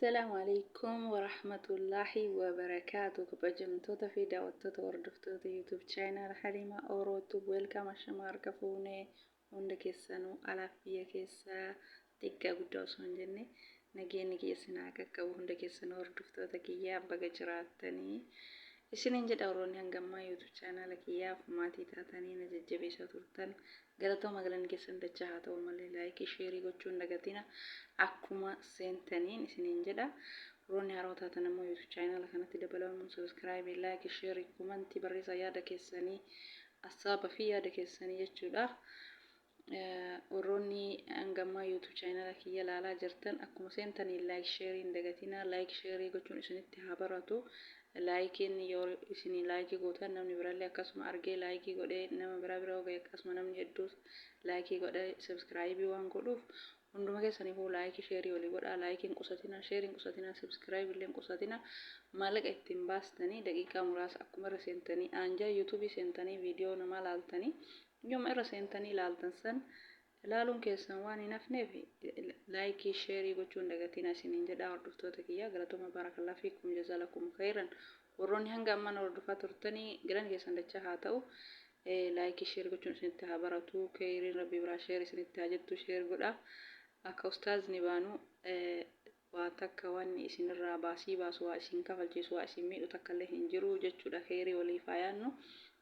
Assalaamu alaikum warahmatullaahi wabarakaatu. Kabajamtoota fi daawwattoota, hordoftoota YouTube channel Halima Orootu, welcome. Ashama, harka fuunee hunda keessanuu, alaaf biyya keessaa, xiqqaa guddaa osoo hin jenne, nageenyi kiyya isin haa qaqqabu. Hunda keessanuu hordoftoota kiyyaa, baga jiraattanii isiniin jedha. Warroonni hangammaa YouTube channel kiyyaaf maatii taatanii na jajjabeessaa turtan, galatooma, galanni keessan dachaa haa ta'u malee, like, share gochuun dagatina akkuma seentaniin isiniin jedha. Warroonni haroo taatan ammoo YouTube channel kanatti dabalamuun subscribe, like, share, comment barreessaa, yaada keessanii, assaaba fi yaada keessanii jechuudha. Warroonni hangammaa YouTube channel kiyya ilaalaa jirtan, akkuma seentaniin like, share hin dagatina. Like, share gochuun isinitti haa baratu. Likeiin yoo isinii like gootan, namni birallee akkasuma argee like godhee, nama biraa bira gahe, akkasuma namni hedduu like godhee subscribe waan godhuuf, hunduma keessaniifuu like, share walii godhaa. Likeiin qusatina, shareiin qusatina, subscribe illee qusatina. Maallaqa ittiin baastanii daqiiqaa muraasa akkuma irra seentanii aanjaa YouTubeii seentanii viidiyoo namaa laaltanii, yooma irra seentanii ilaaltan san ilaaluun keessan waan hin hafneef, like, share gochuun dagatina isiniin jedha. Hordoftoota kiyyaa, galatooma, barakallah fiikum, jazalakum khayran. Warroonni hanga ammaan hordofaa turtanii, galanni keessan dachaa haa ta'u. Like, share gochuun isinitti haa baratu. Khayriin rabbi biraa share isinitti haa jettu. Share godha. Akka ustaazni baanu waa takka wanni isinirraa baasii baasu, waa isin kafalchiisu, waa isin miidhu takka illee hin jiru jechuudha. Khayrii waliif haa yaannu.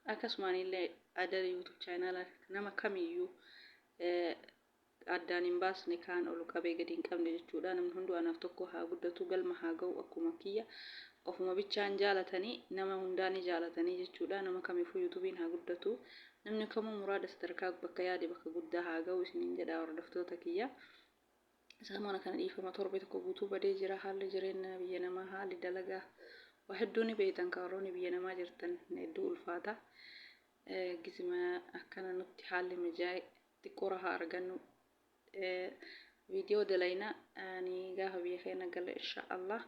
Akkasumaan illee adda YouTube channel nama kamiyyuu addaan hin baasne, kaan ol qabee gadi hin qabne jechuudha. Namni hunduu anaaf tokko haa guddatu, galma haa ga'u. Akkuma kiyya ofuma bichaan jaalatanii, nama hundaa ni jaalatanii jechuudha. Nama kamiifuu YouTubeiin haa guddatu. Namni kamuu muraada sadarkaa bakka yaade, bakka guddaa haa ga'u isiniin jedha, hordoftoota kiyya. Samoona kana dhiifama, torbee tokko guutuu badee jira. Haalli jireenya biyya namaa, haalli dalagaa, waa hedduu ni beektan kan warroonni biyya namaa jirtan, hedduu ulfaata. Gizima akkana nutti haalli mijaa'e, xiqqoo rahaa argannu, viidiyoo dalayna. Ani gaafa biyya keenya gala, insha Allah,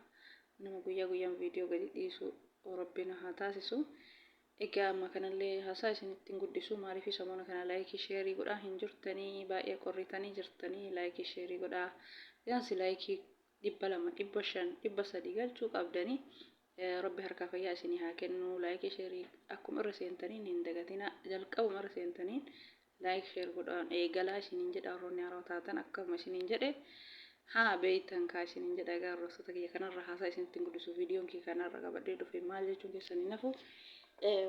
nama guyyaa guyyaan viidiyoo gadi dhiisu rabbiin haa taasisu. Egaa amma kanallee haasaa isinitti hin guddisu. Maaliif samoona kana like, share godhaa hin jirtanii? Baay'ee qorritanii jirtanii. Like, share godhaa. Yaansi like 200, 500, 300 galchuu qabdanii. Rabbi harkaa fayyaa isinii haa kennu. Like, share akkuma irra seentaniin hin dagatina. Jalqabuma irra seentaniin like, share godhaan eegalaa isiniin jedha. Warroonni haroo taatan, akkuma isiniin jedhe haa beeytan kaa isiniin jedha. Egaa hordoftoota kiyya, kanarra haasaa isinitti hin guddisu. Viidiyoon kiyya kanarra qabadhee dhufe maal jechuun keessan hin hafu.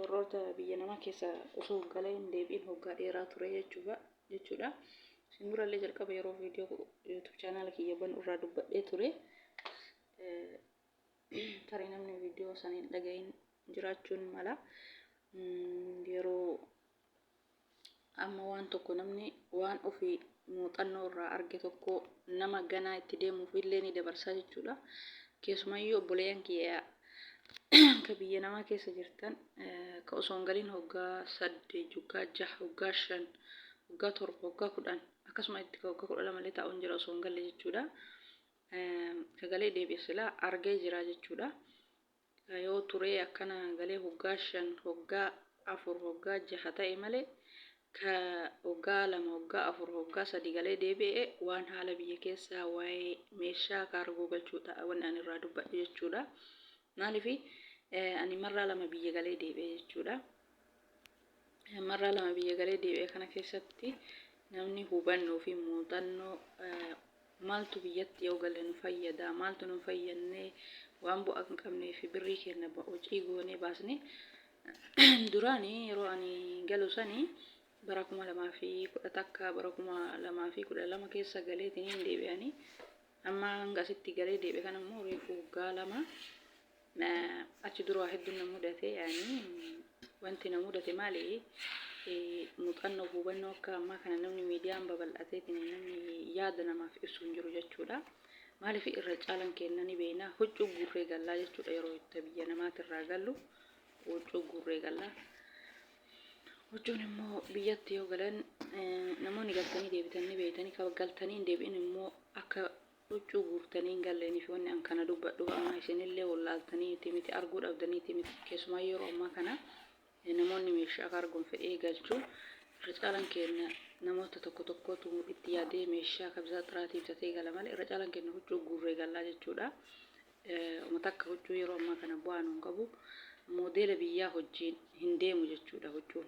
Warroota biyya namaa keessa osoo galee hin deebi'in hoggaa dheeraa ture jechuudha. Isin durallee jalqaba yeroo viidiyoo YouTube channel kiyya banu irraa dubbadhee ture. Tarii namni viidiyoo sana hin dhagahin jiraachuun mala. Yeroo amma waan tokko namni waan ofii muuxannoo irraa arge tokko nama ganaa itti deemuuf illee ni dabarsaa jechuudha. Keessumayyuu obboleeyyan kiyya ka biyya namaa keessa jirtan, ka osoo hin galiin hoggaa 8, hoggaa 6, hoggaa 5, hoggaa 7, hoggaa 10, akkasuma itti ka hoggaa 12 illee taa'uun jira osoo hin galle jechuudha. Ka galee deebi'e silaa argee jira jechuudha. Yoo turee akkana galee hoggaa 5, hoggaa 4, hoggaa 6 ta'e malee, ka hoggaa 2, hoggaa 4, hoggaa 3 galee deebi'e, waan haala biyya keessaa, waa'ee meeshaa kaargoo galchuudha wanni ani irraa dubbadhu jechuudha. Maaliif ani marraa lama biyya galee deebi'e jechuudha. Marraa lama biyya galee deebi'e kana keessatti namni hubannoo fi muuxannoo maaltu biyyatti yoo gale nu fayyada, maaltu nu fayyadne, waan bu'aa hin qabnee fi birrii keenya hojii goonee baasne. Duraani yeroo ani galu sani bara 2011, bara 2012 keessa galeetiin hin deebi'anii. Amma hanga asitti galee deebi'e kana immoo reefu waggaa 2. Achi dura waa hedduun na mudate. Yaani wanti na mudate maali? Muuxannoo fi hubannoo akka ammaa kana namni miidiyaan babal'ateetiin namni yaada namaaf ibsu hin jiru jechuudha. Maaliif irra caalan kenna ni beekna, huccuu guurree gallaa jechuudha. Yeroo itti biyya namaatirraa gallu huccuu guurree gallaa. Huccuun immoo biyyatti yoo galan, namoonni galtanii deebitan ni beektanii, kan galtanii hin deebi'in immoo akka huccuu guurtanii hin galleeniif wanni an kana dubbadhu. Amma isinillee wallaaltaniiti miti, arguu dhabdaniiti miti. Keessumaa yeroo ammaa kana namoonni meeshaa kaargoon fe'ee galchu Irra caalaan keenya namoota tokko tokkotu itti yaadee meeshaa kabzaa xiraatii bitatee gala malee irra caalaan keenya huccuu guurree gallaa jechuudha. Uummata akka huccuu yeroo ammaa kana bu'aa nuun qabu moodeela biyyaa wajjin hin deemu jechuudha huccuun.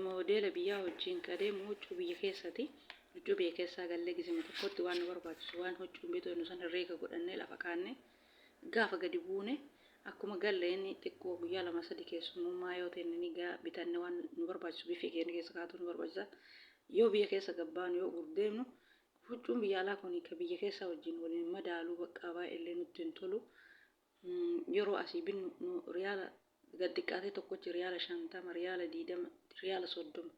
Moodeela biyyaa wajjin ka deemu huccuu biyya keessati. Huccuu biyya keessaa gallee gizima tokkotti waan nu barbaachisu waan huccuun bituu nu san herreega godhannee lafa kaannee gaafa gadi buune akkuma galleen xiqqoo guyyaa lama sadi keessummummaa yoo ta'e ni gaa bitanne waan nu barbaachisu bifee keenya keessa kaa'atu nu barbaachisa. Yoo biyya keessa gabbaanu yoo gurdeemnu huccuun biyya alaa kun ka biyya keessaa wajjin waliin madaaluu baqqaa baay'eellee nutti hin tolu. Yeroo asii binnu nu riyaala gad xiqqaatee tokkochi riyaala 50, riyaala 20, riyaala 30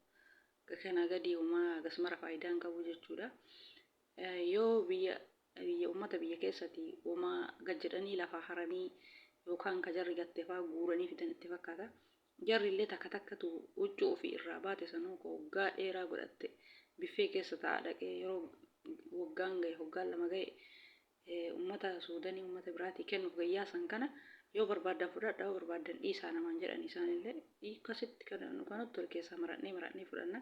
kanaa gadi homaa gasmara faayidaa hin qabu jechuudha. Yoo biyya biyya ummata biyya keessati homaa gad jedhanii lafaa haranii yookaan ka jarri gatte faa guuranii fidan itti fakkaata. Jarri illee takka takkatu huccuu ofii irraa baate sanuu ka waggaa dheeraa godhatte biffee keessa taa'aa dhaqee yeroo waggaan gahe waggaan lama gahe ummata Suudanii ummata biraatii kennuuf gayyaa san kana yoo barbaaddan fudhadha yoo barbaaddan dhiisaa namaan jedhan isaanillee akkasitti kan nutti tole keessaa maradhnee maradhnee fudhanna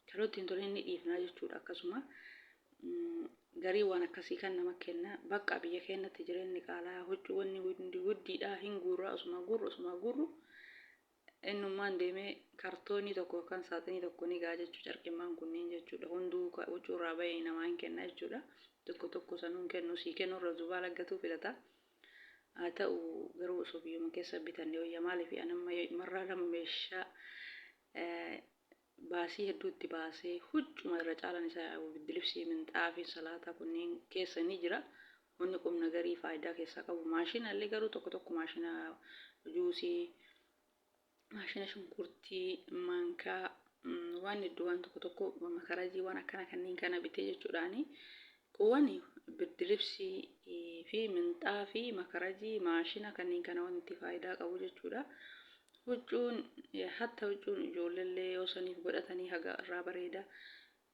kan nutti hin tolin ni dhiifnaa jechuudha akkasuma garii waan akkasii kan nama kenna bakka biyya keenyatti jireenyi qaalaa huccuu wanni hundi guddiidha hin guurraa osuma guurru osuma guurru Innummaan deemee kartoonii tokko yookaan saaxinii tokko ni ga'a jechuu carqimmaan kunniin jechuudha. Hunduu huccuu irraa bahe namaa hin kenna jechuudha. Tokko tokko sanuu hin kennu sii kennu irra zubaa laggatuu filata. Haa ta'u garuu osoo biyyuma keessa bitanne wayya maaliif an amma marraa lama meeshaa baasii hedduu itti baasee huccuma irra caalan isaa biddilibsii minxaafii salaataa kunniin keessa ni jira. Wanni qubna garii faayidaa keessaa qabu maashina illee garuu tokko tokko maashina juusii, maashina shunkurtii, maankaa waan hedduu waan tokko tokko makarajii waan akkana kanneen kana bitee jechuudhaani kuwwan birdilibsii fi minxaafii makarajii maashina kanneen kana wanti faayidaa qabu jechuudha. Huccuun hatta huccuun ijoolleellee yoo saniif godhatanii haga irraa bareeda.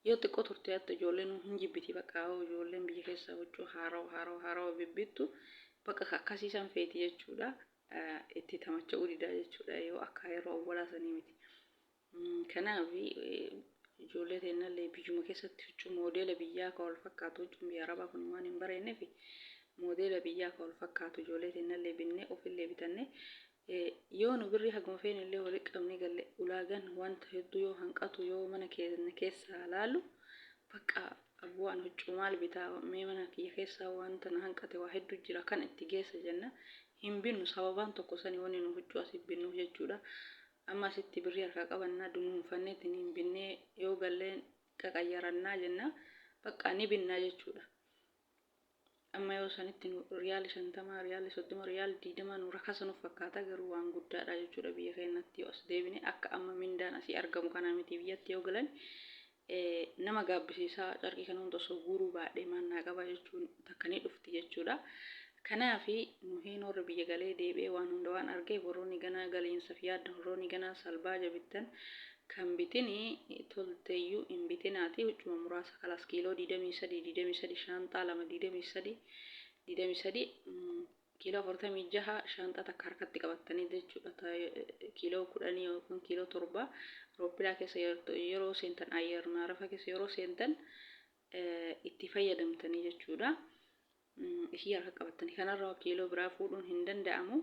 Yoo xiqqoo turte hattu ijoolleen hin jibbiti bakka hoo ijoolleen biyya keessa huccuu haarawa haarawa haarawa bibbittu bakka ka akkasii san feeti jechuudha. Itti tamacha'uu didaa jechuudha yoo akka yeroo awwalaa sanii miti. Kanaaf ijoollee teennallee biyyuma keessatti huccuu moodeela biyyaa ka wal fakkaatu huccuun biyya arabaa kun waan hin bareenneef moodeela biyyaa ka wal fakkaatu ijoollee teennallee binnee ofillee bitannee Yoo nu birrii haguma feene illee walitti qabnee galle ulaagaan wanta hedduu yoo hanqatu yoo mana keenya keessaa laallu bakka abboo an huccuu maal bitaa mee mana kiyya keessaa wanta na hanqate waa hedduu jira kan itti geessa jenna hin binnu sababaan tokko sani wanni nu huccuu asii binnuuf jechuudha. Amma asitti birrii harkaa qabannaa dunuunfanneetiin hin binnee yoo galleen qaqayyarannaa jenna bakka ni binnaa jechuudha. Amma yoo sanitti nu riyaali 50, riyaali 30, riyaali 20 nu rakasa nu fakkaata garuu waan guddaadha jechuudha biyya keenyatti yoo as deebine akka amma mindaan asii argamu kana miti biyyatti yoo galan nama gaabbisiisaa carqii kana hunda osoo guuruu baadhee maal naa qaba jechuun takka ni dhufti jechuudha. Kanaaf nuhiin warri biyya galee deebi'ee waan hunda waan argeef warroonni ganaa galiinsaaf yaaddan warroonni ganaa salbaaja bittan Kan bitini tolteyyuu hin bitinaati huccuma muraasa kalaas kiiloo 23 23 shaanxaa lama 23 23 kiiloo 46 shaanxaa takka harkatti qabattanii jechuudha kiiloo 10 yookaan kiiloo 7 rooppilaa keessa yeroo seentan ayyeer maarafa keessa yeroo seentan itti fayyadamtanii jechuudha. Ishii harka qabattanii kanarraa kiiloo biraa fuudhuun hin danda'amu.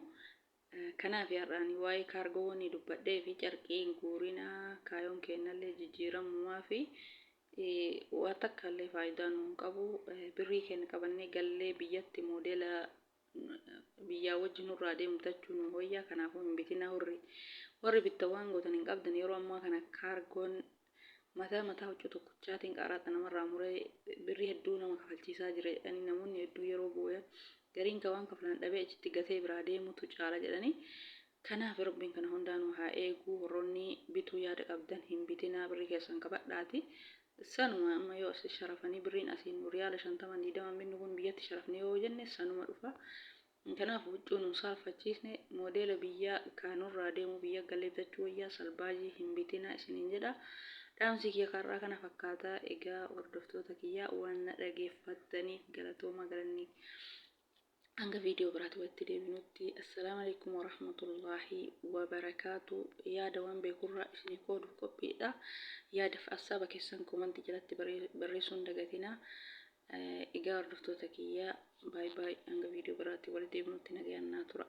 Kanaaf har'a ani waa'ee kaargoowwanii dubbadhee fi carqii hin guurinaa kaayoon keennallee jijjiiramumaa fi waa takka illee faayidaa nu hin qabu. Birrii keenya qabannee gallee biyyatti moodeela biyyaa wajji nurraa deemu bitachuu nu wayyaa. Kanaafuu hin bitinaa warri warri bittan waan gootan hin qabdan yeroo ammaa kana kaargoon mataa mataa huccuu tokkochaatiin qaraxa namarraa muree birrii hedduu nama kafalchiisaa jira jedhanii namoonni hedduu yeroo booyan gariin ka waan kafalan dhabee achitti gatee biraa deemutu caala jedhanii kanaaf rabbiin kana hundaa nu haa eeguu warroonni bituu yaada qabdan hin bitinaa birrii keessan qabadhaati sanuma amma yoo as sharafanii birriin asiin riyaala 50 20 binnu kun biyyatti sharafne yoo jenne sanuma dhufa. Kanaaf huccuu nun saalfachiisne moodeela biyyaa ka nurraa deemu biyya galee bitachuu wayyaa salbaajii hin bitinaa isiniin jedha. Dhaamsi kiyya karraa kana fakkaata. Egaa hordoftoota kiyya waan na dhageeffattaniif galatoomaa galanni Hanga viidiyoo biraatti walitti deebinutti assalaamu alaikum warahmatullaahi wabarakaatu. Yaada waan beekurraa isinii qooduuf qophiidha. Yaadaaf assaaba keessan komantii jalatti barreessuu hin dagatinaa. Egaa hordoftoota kiyyaa, baay baay, hanga viidiyoo biraatti walitti deebinutti nagayaan naa tura.